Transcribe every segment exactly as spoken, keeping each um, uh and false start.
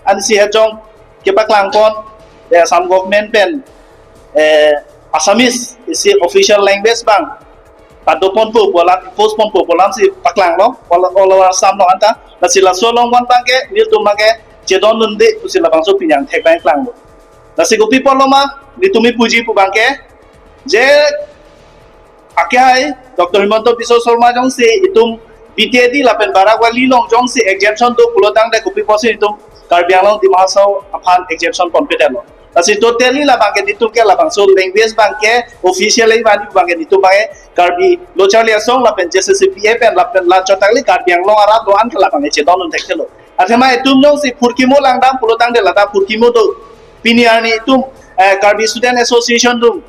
ansi hejong kepaklang pon, eh, Assam government pen, eh, Assamese isi official language abang pado ponpo pu alam, impose ponpo pu alamsi paklang lo, all, all over Assam lo anta. Lasi laso along wan abangke, nelitum abangke chedondunde pusi labangso pini angthek abang klanglo. Lasi kopi apotlo ma, nelitum ipuji pu abangke, je akehai Doctor Himanta Biswa Sarma jongsi itum B T A D lapen Barak Valley along jongsi exemption do pulotangte kopi apotsi itum Karbi Anglong Dima Hasao aphan exemption ponpedetlo. Lasi totally labangke nelitum ke labangso language abangke officially vani abangke nelitum abangke Karbi Lo Charli Asong lapen J C C P A pen lapen la chot kali Karbi Anglong arat do-an ke labangke chedondun thekthelo. Athema itum jongsi phurkimo langdam pulotangte ladak phurkimo do. Pini arni itum, eh, Karbi Student Association atum,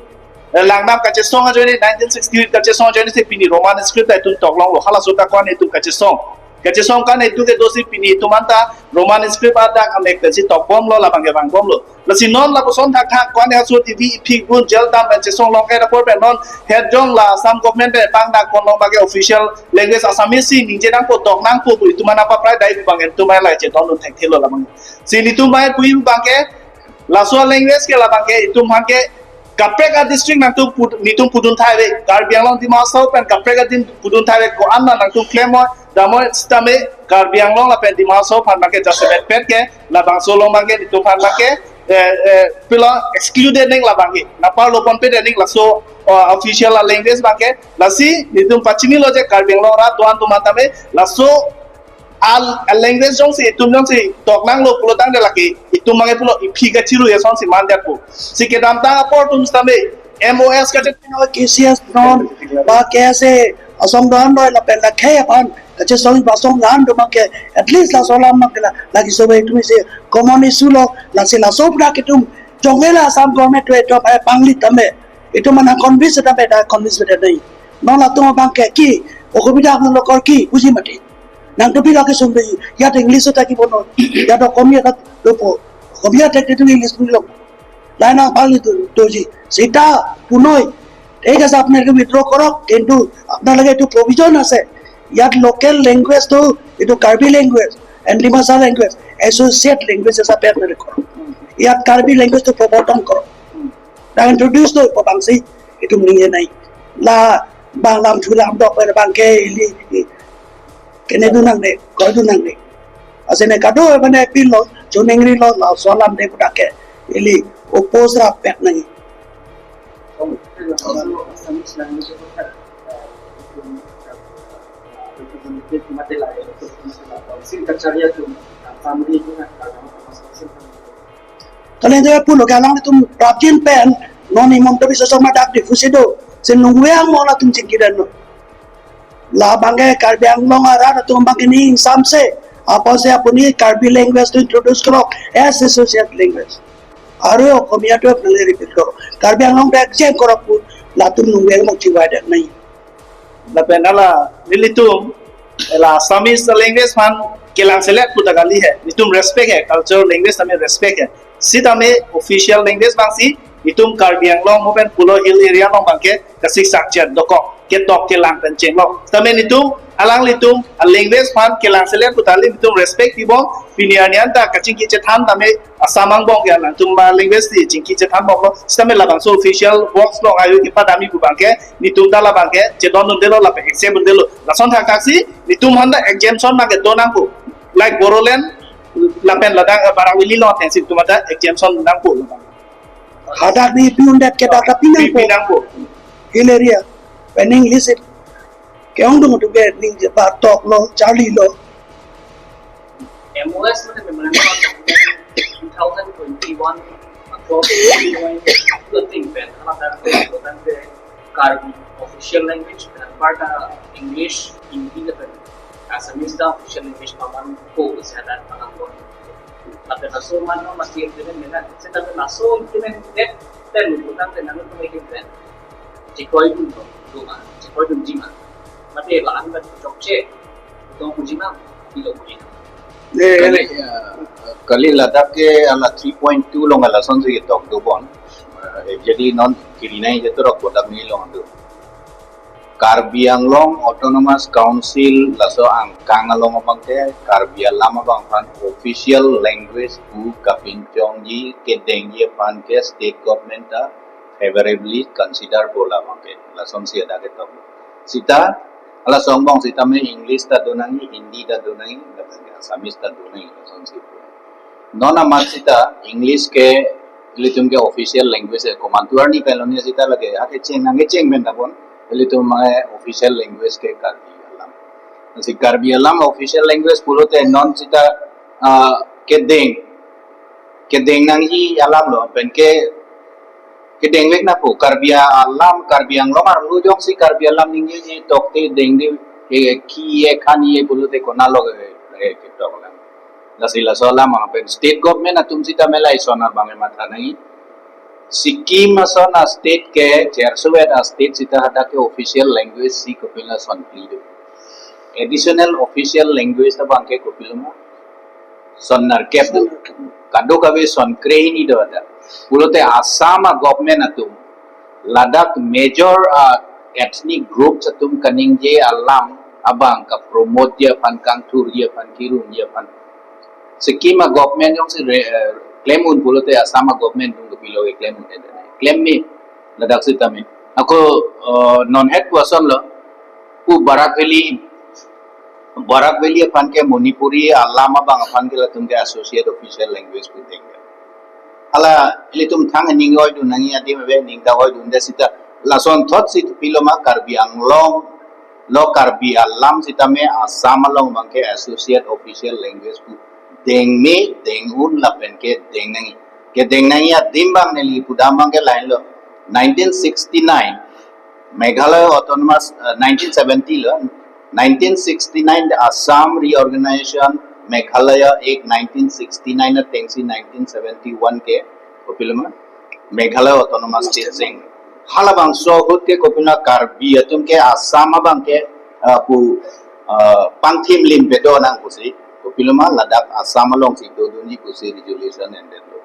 eh, langdam kachesong ajoine, nineteen sixty-eight kachesong ajoinesi pini Roman script itum toklonglo, halaso ta ko-an itum kachesong. Kachesong ko-an itum kedosi pini itum anta Roman script adak amek pensi tokbomlo, labangke vangbomlo. Lasi non lapuson thakthak ko-an haso T V iphik bun jail dam pen chesong long ke apor pen non hejong la Assam government pen pangdak ponlong abangke official language Assamese si ningje nangpo, tok nangpo pu itum aphan apaprai dai pu abangke itum lahai chedondun thekthelo labang. Si nelitum abang puji abangke, laso language ke labangke itum aphan ke kaprek a-district nangtum pud-, nelitum pudun thai ave, Karbi Anglong Dima Hasao pen kaprek a-din pudun thai ave, ko-an nangtum klemmo dammo sitame Karbi Anglong lapen Dima Hasao aphan abangke jasemet pet ke labangso along abangke nelitum aphan abangke, eh, eh, pilo excluded nang labangke, naparlo ponpedet nang laso, uh, official language abangke. Lasi nelitum pachinilo je Karbi Anglong arat do-an atum tame laso al, al language jongsi itum jongsi tok nanglo pulotangte lake itum abangke pulo iphi kachiru asonsi mandetpo. Si kedamtang apor atum sitame M O S kache K C S non ba K S A asong do-an doi lapen la khei aphan kachesong ba asong do-an do abangke at least laso alam abangke la lagi sobe itum isi common issue lo. Lasi laso pura itum jongvela Assam government to itum, eh, pangli tame itum mana convince tame ta convince ta nai. Non latum abangke ki okobida nang lokor ki puji mati. Nangtum pilo kesung dei, ya English ta kibo non, ya do Komiya ta dopo. Komiya ta kitu English pulo. Lain abang itu doji. Sita punoi, ঠিক আছে, আপোনালোকে withdraw কৰক, কিন্তু আপোনালোকে এইটো provision আছে, ইয়াত local language টো, এইটো Karbi language and Dimasa language associate language হিচাপে আপোনালোকে কৰক। ইয়াত Karbi language টো প্ৰৱৰ্তন কৰক। Dak introduce do pu abangsi itum ningje nai. La bang lam thu lam dok pen abangke ili kene dun nangne, koi dun nangne. Asene kado mane pilo, choningri lo, laso alam de pu dak ke ili oppose rapet nai. Kalian tu pulo ke alanglitum prapjin pen, non Himanta Biswa Sarma dak Diphu si do, si nungvang mo latum chingki dam non. La abangke Karbi Anglong arat atum abangke ning samse, apotsi apuni Karbi language to introduce korok as associate language. Aru Komiya to apni repeat korok. Karbi Anglong to exempt korok pu latum nungvang mo chiwai dak nai. Lapen hala nelitum la Assamese language aphan kelang selet pu ta kali he. Nelitum respect he, culture language tame respect he. Sitame official language abangsi itum Karbi Anglong mo pen pulo hill area along abangke kasiksak chot dokok, ketok kelang pen chenglok. Sitame nelitum alanglitum a language aphan kelang selet pu ta kali, nelitum respect pibom, pini arni anta kachingki chethan tame Assam angbong ke nangtum ba language si chingki chethan bomlo. Sitame labangso official works along ayo kipadam-i pu abangke nelitum ta labangke chedondundelo lapen accept dundelo. Lason thakthak si nelitum aphan ta exemption abangke do nangpo. Like Bodoland lapen ladak, eh, Barak Valley along atengsi nelitum ta exemption nangpo. Hadak ni pi-un det ke dak ta pi nangpo. Pi nangpo. Hill area. Pen English it. Ke-ongdung tu ke ning ba tok lo, charli lo. M O S mane memorandum of understanding two thousand twenty-one across twenty-one thing pen hala dak pen Karbi official language pen apar ta English, Hindi lapen Assamese ta official language paman ko isi hadak paman ko. Lapen laso man no masi implement mena, seta laso implement det ten bukan ten nang implement. Chekoi dun to, duma, chekoi dunji ma. Mate la-an ba chokche, dong puji ma, ilo puji ma. Eh, kali, eh, kali ladak ke hala three point two along hala sonsi ketok dobom. Eh, exactly non kiri nai je torok bodak ni along do. Karbi Anglong Autonomous Council laso angkang along abang ke Karbi alam abang aphan official language pu kapinchongji kedengji aphan ke state government ta favorably consider po labang ke, lasonsi ada ketok. Sita, hala angbong sitame English ta do nangji, Hindi ta do nangji, lapen ke Assamese ta do nangji, lasonsi po. Non amat sita English ke ilitum ke official language ke komantu arni pen lone sita lake ake cheng nangkecheng pen tapon ilitum ke official language ke Karbi alam. Si Karbi alam official language pulote non sita, ah, kedeng, kedeng nangji alam lo, pen ke kedengvek nangpo. Karbi alam, Karbi Anglong arlo jongsi Karbi alam ningjeje tokte dengde, eh, ki-e khan-e pulote konat lo, eh, eh, ketok lang. Lasi laso alam abang pen state government atum sitame lason abang ke matha nangji. Sikkim ason a-state ke, chersuet a-state sita hadak ke official language si kopilo, son phli do. Additional official language abang ke kopilo ma, son nerkep do. Kadokave son kre-hini do hadak. Pulote Assam a-government atum ladak major, ah, ethnic groups atum kaningje alam abang kapromoteji aphan, kangthurji aphan, kirumji aphan Sikkim a-government jongsi re-, eh, klem un pulote Assam a-government atum kopilo keklem un, klem me, ladak sitame. Ako, eh, non het pu ason lo, pu Barak Valley, Barak Valley aphan ke Manipuri alam abang aphan ke latum ke associate official language pu deng. Hala ilitum thang ning oidun nangji adim ave, ning ta oidunde sita, lason thotsi kopilo ma, Karbi Anglong lo Karbi alam sitame Assam along abang ke associate official language pu deng me, deng un lapen ke deng nangji. Kedeng nangji adim abang neli pudam abang ke lahenlo. Nineteen sixty-nine Meghalaya Autonomous, uh, nineteen seventy lo, nineteen sixty-nine the Assam Reorganization, Meghalaya Act nineteen sixty-nine atengsi nineteen seventy-one ke kopilo ma, Meghalaya Autonomous State sing. Halabangso ahut ke kopilo, Karbi atum ke Assam abang ke, uh, pu, uh, pangthim lim pedo nang pusi kopilo ma, ladak Assam alongsi dodunji pusi resolution endetlo.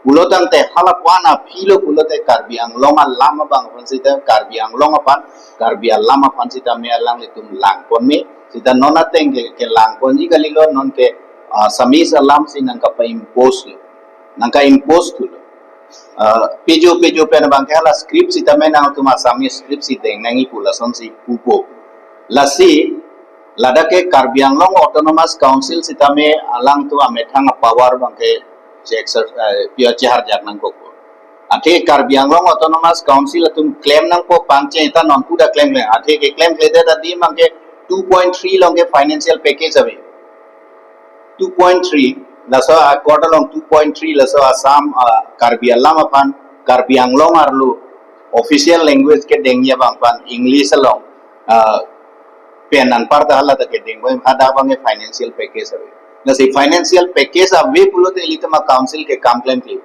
Pulo tangte hala pu-an aphi lo pulote Karbi Anglong alam abang aphan sita, Karbi Anglong aphan, Karbi alam aphan sitame alanglitum langpon me, sita non ateng ke, kelangponji kalilo, non ke, ah, Assamese alamsi nangkapa-impose lo, nangka-impose thulo. Ah, pejo pejo pen abang ke hala script sitame nangtum Assamese script si deng nangji pu lasonsi pupo. Lasi ladak ke Karbi Anglong Autonomous Council sitame alangtum amethang a-power abang ke che-exer-, eh, pia cheharjak nangkokpo. Athe Karbi Anglong Autonomous Council atum klem nangpo pangcheng ta non pu ta klemkle. Athe keklemkledet adim abang ke two point three along ke financial package ave. Two point three, laso accord along two point three laso Assam, ah, Karbi alam aphan, Karbi Anglong arlo official language kedengji abang aphan English along, ah, pen anparta hala ta kedeng bai hadak abang ke financial package ave. Lasi financial package ave pulote ilitum a-council ke kam klemkle.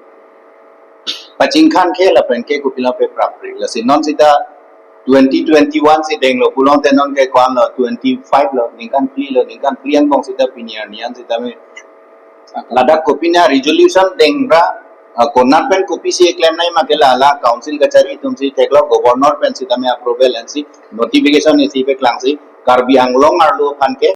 Pachingkhan ke lapen ke kopilo pe prapri. Lasi non sita twenty twenty-one si denglo pulote non ke ko-an lo, twenty-five lo, ningkan phli lo, ningkan phli angbong sita pini arni an sitame ladak kopine resolution dengra, ah, konat pen kopisi klem nangji ma ke la, la council kachari atumsi theklong, governor pen sitame approval ensi notification isi peklangsi Karbi Anglong arlo aphan ke